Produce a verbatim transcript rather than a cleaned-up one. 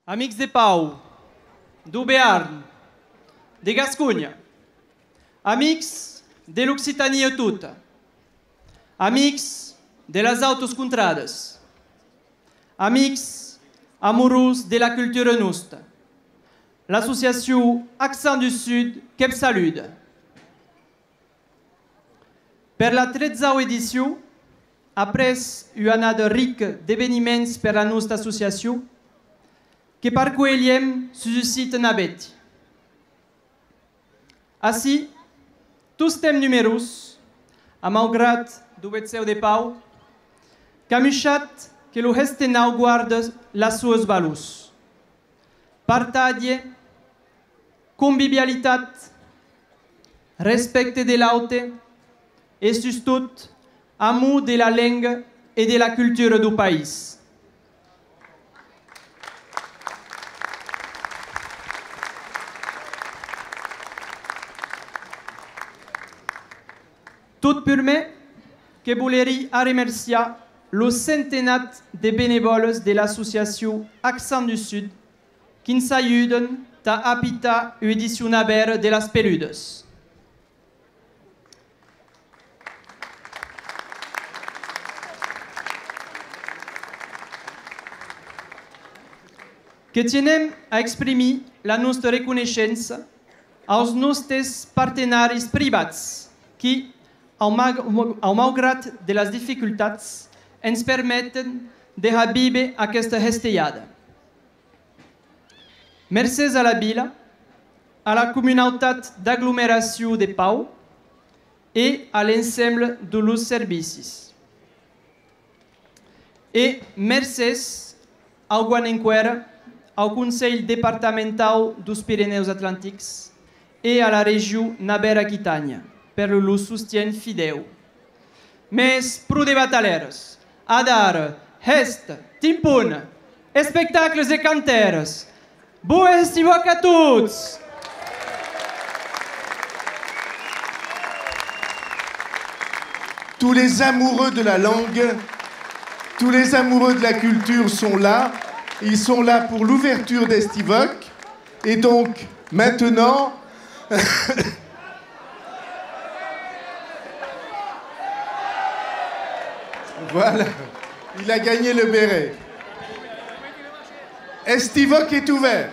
Amics de Pau, deu Bearn, de Gasconha, amics de l'Occitània tota, amics de las autas contradas, amics amorós de la cultura nosta, l'associacion Accents du Sud que'vs saluda. Per la tretzau edicion, après ua annada rica d'eveniments per la nosta associacion, que parcuelhem sus un site navèth. Ací, tostemps numerós, a maugrat deu Becèu de Pau, camuishat que lo hestenau guarda las soas valors. Partatge, convivialitat, respècte de l'aute e, sustot, amor de la lenga e de la cultura deu país. Tot purmèr, que volerí arremerciar lo centenat de benevòles de l'associacion Accents du Sud qui'ns ajudan tà apitar ua edicion navèra de las Peludas. Que tienem a exprimir la nosta reconeishença aus nòstes partenaris privats qui, au mag-, au maugrat de las dificultats, ens permeten de har víver aquesta hestejada. Mercés a la vila, a la comunautat d'aglomeracion de Pau e a l'ensemble de los servicis. E mercés, augan enqüèra, au Conselh Departamentau deus Pirenèus Atlantics e a la Region Navèra Aquitània per lo, lo sostien fidèu. Mès pro de batalèras, adara, hèsta, timpona, espectacles e cantèras. Boa Hestiv'Òc a tots! Tous les amoureux de la langue, tous les amoureux de la culture sont là. Ils sont là pour l'ouverture d'Hestiv'Òc. Et donc, maintenant, voilà, il a gagné le béret. Hestiv'Òc est ouvert.